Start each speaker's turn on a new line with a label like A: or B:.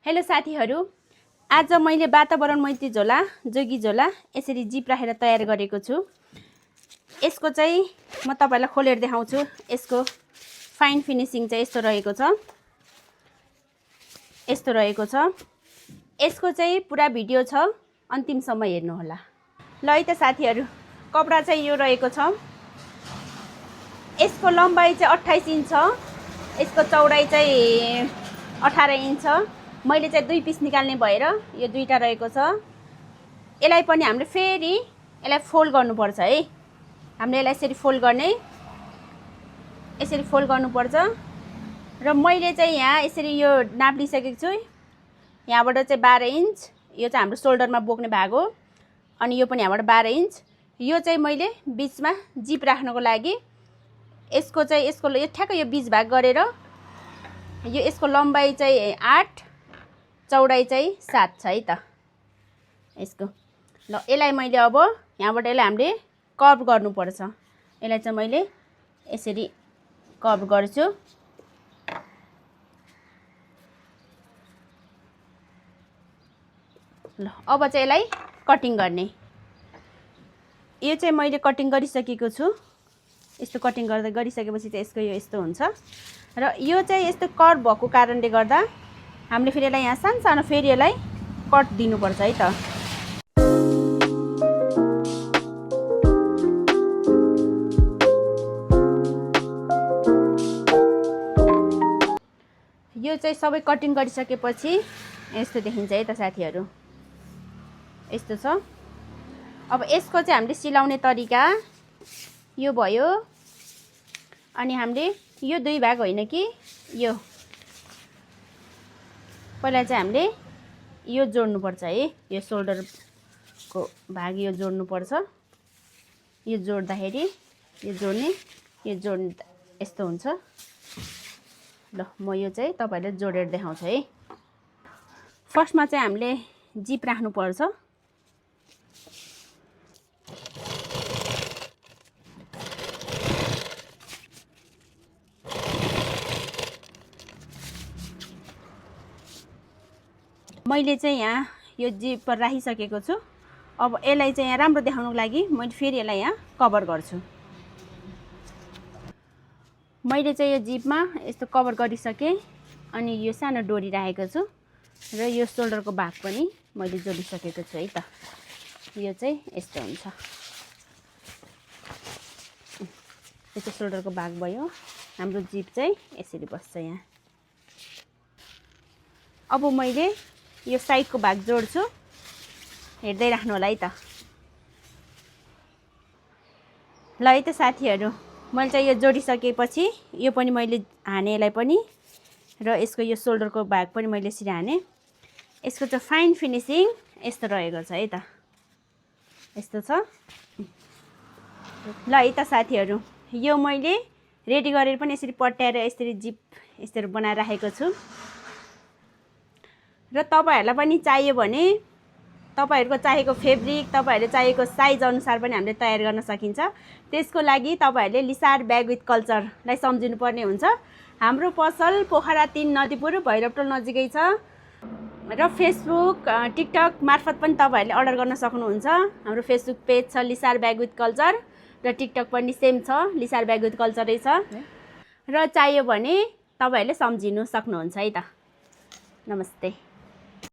A: Hello साथीहरू, आज मैले वातावरण मैत्री झोला जोगी झोला यसरी जिप राखेर तयार गरेको छु। यसको चाहिँ म तपाईहरुलाई खोलेर देखाउँछु। यसको फाइन फिनिशिङ चाहिँ यस्तो रहेको छ। यसको चाहिँ पुरा भिडियो छ, अन्तिमसम्म हेर्नु होला। ल है त साथीहरू, कपडा चाहिँ यो रहेको छ। यसको लम्बाइ चाहिँ 28 इन्च छ। यसको चौडाइ चाहिँ 18 इन्च छ। मैले चाहिँ 2 पिस निकाल्ने भएर यो दुईटा रहेको छ। यसलाई पनि हामीले फेरि यसलाई फोल्ड गर्नुपर्छ है। हामीले यसलाई यसरी फोल्ड गर्नुपर्छ। र मैले चाहिँ यहाँ यसरी यो नाप लिइसकेको छु। यहाँबाट चाहिँ 12 इन्च, यो चाहिँ हाम्रो शोल्डरमा बोक्ने भाग हो। अनि यो पनि यहाँबाट 12 इन्च। यो चाहिँ मैले बीचमा जिप राख्नको लागि यसको ठ्याक्कै यो बीच भाग गरेर यो यसको लम्बाइ चाहिँ 8, चौडाइ चाहिँ 7 छ है त यसको। ल यसलाई मैले अब यहाँबाट यसलाई हामीले कर्भ गर्नुपर्छ। यसलाई चाहिँ मैले यसरी कर्भ गर्छु। ल अब चाहिँ यसलाई कटिङ गर्ने। यो चाहिँ मैले कटिङ गरिसकेको छु। यस्तो कटिङ गरिसकेपछि चाहिँ यसको यो यस्तो हुन्छ। र यो चाहिँ यस्तो कर्भ भएको कारणले गर्दा हामीले फेरि यसलाई यहाँ सानो फेरि यसलाई कट दिनुपर्छ है त। यो चाहिँ सबै कटिङ गरिसकेपछि यस्तो देखिन्छ है त साथीहरू, यस्तो छ। अब यसको चाहिँ हामीले सिलाउने तरिका यो भयो। अनि हामीले यो दुई भाग होइन कि यो पहिला चाहिँ हामीले यो जोड्नुपर्छ है। यो शोल्डरको भाग यो जोड्नुपर्छ। यो जोड्दाखेरि यो जोड्दा यस्तो हुन्छ। ल म यो चाहिँ तपाईहरुलाई जोडेर देखाउँछु है। फर्स्टमा चाहिँ हामीले जिप राख्नुपर्छ। मैले चाहिँ यहाँ यो जिप राखिसकेको छु। अब यसलाई चाहिँ यहाँ राम्रो देखाउनको लागि मैले फेरि यसलाई यहाँ कभर गर्छु। मैले चाहिँ यो जिपमा यस्तो कभर गरिसकेँ। अनि यो सानो डोरी राखेको छु र यो शोल्डरको भाग पनि मैले जोडिसकेको छु है त। यो चाहिँ यस्तो हुन्छ। यो चाहिँ शोल्डरको भाग भयो। हाम्रो जिप चाहिँ यसरी बस्छ यहाँ। अब मैले यो साइडको भाग जोड्छु। हेर्दै राख्नु होला है त। ल है त साथीहरू, मैले चाहिँ यो जोडिसकेपछि यो पनि मैले हाने यसलाई पनि, र यसको यो शोल्डरको भाग पनि मैले यसरी हाने। यसको चाहिँ फाइन फिनिशिङ यस्तो रहेको छ है त। यस्तो छ। ल है त साथीहरू, यो मैले रेडी गरेर पनि यसरी पट्याएर यसरी जिप यसरी बनाएर राखेको छु। र तपाईहरुलाई पनि चाहियो भने तपाईहरुको चाहेको फेब्रिक, तपाईहरुले चाहेको साइज अनुसार पनि हामीले तयार गर्न सकिन्छ। त्यसको लागि तपाईहरुले लिसार ब्याग विथ कल्चरलाई सम्झिनु पर्ने हुन्छ। हाम्रो पसल पोखरा 3 नदीपुर भैरवटोल नजिकै छ। र फेसबुक टिकटक मार्फत पनि तपाईहरुले अर्डर गर्न सक्नुहुन्छ। हाम्रो फेसबुक पेज छ लिसार ब्याग विथ कल्चर, र टिकटक पनि सेम छ, लिसार ब्याग विथ कल्चरै छ। र चाहियो भने तपाईहरुले सम्झिनु सक्नुहुन्छ है त। नमस्ते।